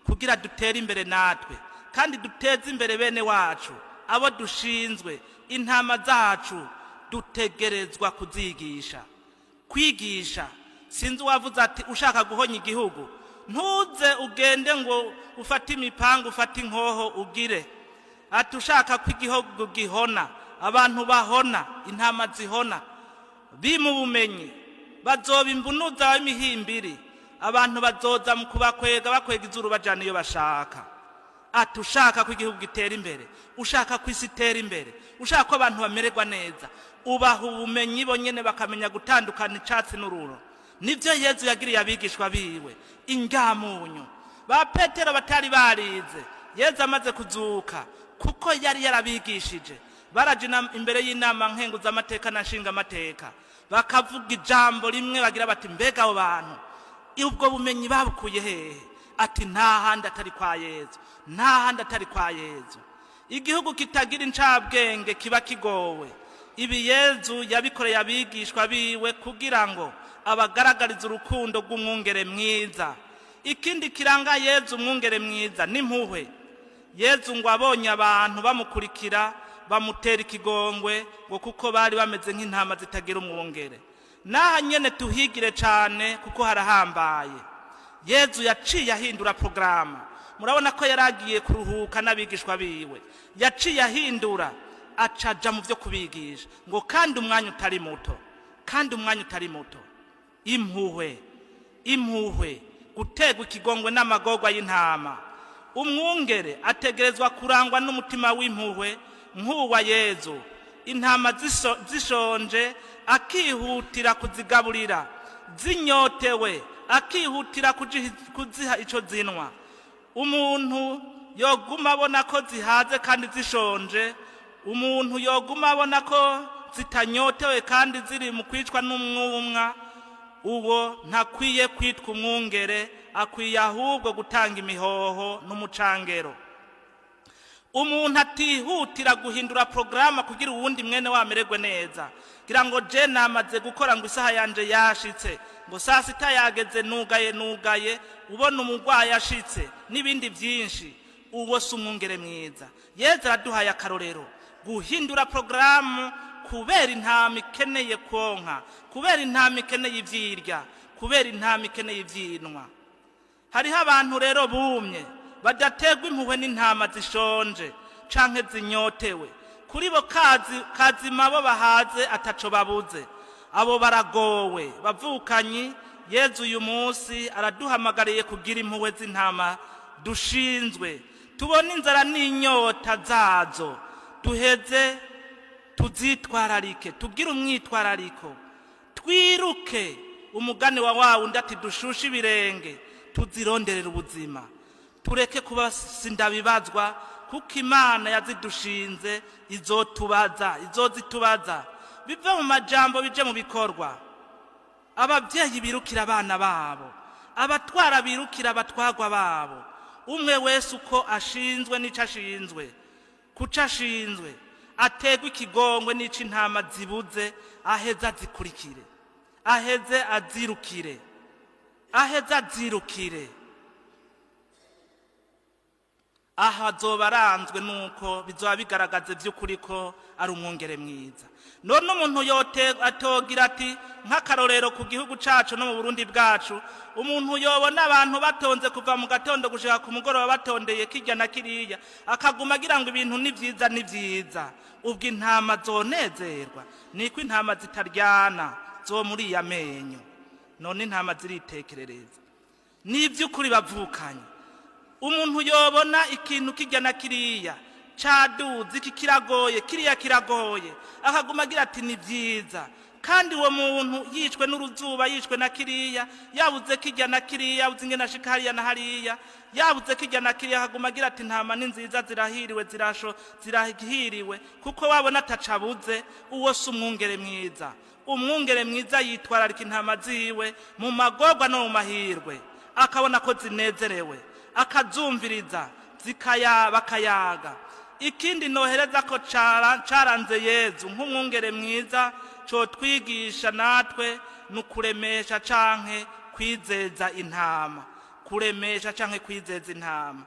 Kugira dutere imbere natwe kandi duteze imbere bene wacu, abo dushinzwe, intama zacu dutegerezwa kuzigisha. Kwigisha, sinzi uwavuze ati: "Ushaka guhonya igihugu, ntuze ugende ngo ufate imipanga, ufate inkoho ugire." Ati: "Ushaka ko igihugu gihona, abantu bahona, intama zihona, bima ubumenyi, bazoba imbunuza w'imihimbiri, abantu bazoza mu kubakwega, bakwega izuru, bajana iyo bashaka." Ati: "Ushaka ko igihugu gitera imbere, ushaka ko isi itera imbere, ushaka ko abantu bamererwa neza, ubaha ubumenyi bonyene bakamenya gutandukana icatsi n'ururo." Nibyo Yezu yagiriye abigishwa biwe. Ingamunyu ba Petero batari barize, Yezu amaze kuzuka, kuko yari yarabigishije, baraje imbere y'inama nkenguzamateka na nshingamateka, bakavuga ijambo rimwe, bagira bati: "Mbega abo bantu ubwo bumenyi babukuye hehe?" Ati: "Nta handi atari kwa Yezu, nta handi atari kwa Yezu." Igihugu kitagira incabwenge kiba kigowe. Ibi Yezu yabikoreye abigishwa biwe kugira ngo abagaragarize urukundo rw'umwungere mwiza. Ikindi kiranga Yezu umwungere mwiza n'impuhwe. Yezu ngo abonye abantu bamukurikira, bamutera ikigongwe, ngo kuko bari bameze nk'intama zitagira umwungere. N'aha nyene tuhigire cane kuko harahambaye. Yezu yaciye ahindura porogaramu. Murabona ko yari agiye kuruhuka n'abigishwa biwe, yaciye ahindura, acaja mu byo kubigisha, ngo kandi umwanya utari muto, kandi umwanya utari muto. Impuhwe, impuhwe, guterwa ikigongwe n'amagorwa y'intama. Umwungere ategerezwa kurangwa n'umutima w'impuhwe nk'uwa Yezu. Intama zishonje akihutira kuzigaburira, zinyotewe akihutira kuziha ico zinwa. Umuntu yoguma abona ko zihaze kandi zishonje, umuntu yoguma abona ko zitanyotewe kandi ziri mu kwicwa n'umwumwa, uwo ntakwiye kwitwa umwungere, akwiye ahubwo gutanga imihoho n'umucangero. Umuntu atihutira guhindura porogaramu kugira uwundi mwene wamererwe neza, kugira ngo je namaze gukora, ngo isaha yanje yashitse, ngo saa sita yageze, nugaye, nugaye, ubona umurwayi ashitse n'ibindi byinshi, uwo si umwungere mwiza. Yezu araduhaye akarorero: guhindura porogaramu kubera intama ikeneye konka, kubera intama ikeneye ivyirya, kubera intama ikeneye ivyinwa. Hariho abantu rero bumye, badaterwa impuhwe n'intama zishonje canke zinyotewe. Kuri bo kazi kazima, bo bahaze, ataco babuze. Abo baragowe. Bavukanyi, Yezu uyu munsi araduhamagariye kugira impuhwe z'intama dushinzwe, tubone inzara n'inyota zazo, duheze tuzitwararike, tugire umwitwarariko, twiruke umugani wa wa wundi ati: "Dushushe ibirenge tuzironderera ubuzima." Tureke kuba sindabibazwa, kuko Imana yazidushinze izotubaza, izozitubaza. Bive mu majambo bije mu bikorwa. Ababyeyi birukira abana babo, abatwara birukira abatwagwa babo, umwe wese uko ashinzwe n'ico ashinzwe, kuco ashinzwe, ategwe ikigongwe n'ico intama zibuze, aheze azikurikire, aheze azirukire, aheze azirukire. Aha azoba aranzwe nuko bizoba bigaragaza by'ukuri ko ari umwungere mwiza. None umuntu yote atogira ati, nk'akarorero ku gihugu cacu no mu Burundi bwacu, umuntu yobona abantu batonze kuva mu gatondo gushika ku mugoroba, batondeye kirya na kiriya, akaguma agira ngo ibintu ni vyiza, ni vyiza, ubwo intama zonezerwa? Niko intama zitaryana zo muri iya menyo. None intama ziritekerereza. Ni iby'ukuri bavukanye, umuntu yobona ikintu kijya na kiriya caduze, iki kiragoye, kiriya kiragoye, akaguma agira ati: "Ni byiza," kandi uwo muntu yishwe n'uruzuba, yishwe na kiriya, yabuze kijya na kiriya, yabuze ingene ashika hariya na hariya, yabuze kijya na kiriya, akaguma agira ati: "Intama ni nziza, zirahiriwe, zirasho zirahiriwe," kuko wabona atacabuze, uwo si umwungere mwiza. Umwungere mwiza yitwararika intama ziwe mu magorwa no mu mahirwe, akabona ko zinezerewe, akazumviriza, zikaya bakayaga. Ikindi nohereza ko caranze Yezu nk'umwungere mwiza, cotwigisha natwe, ni ukuremesha canke kwizeza intama. Kuremesha canke kwizeza intama.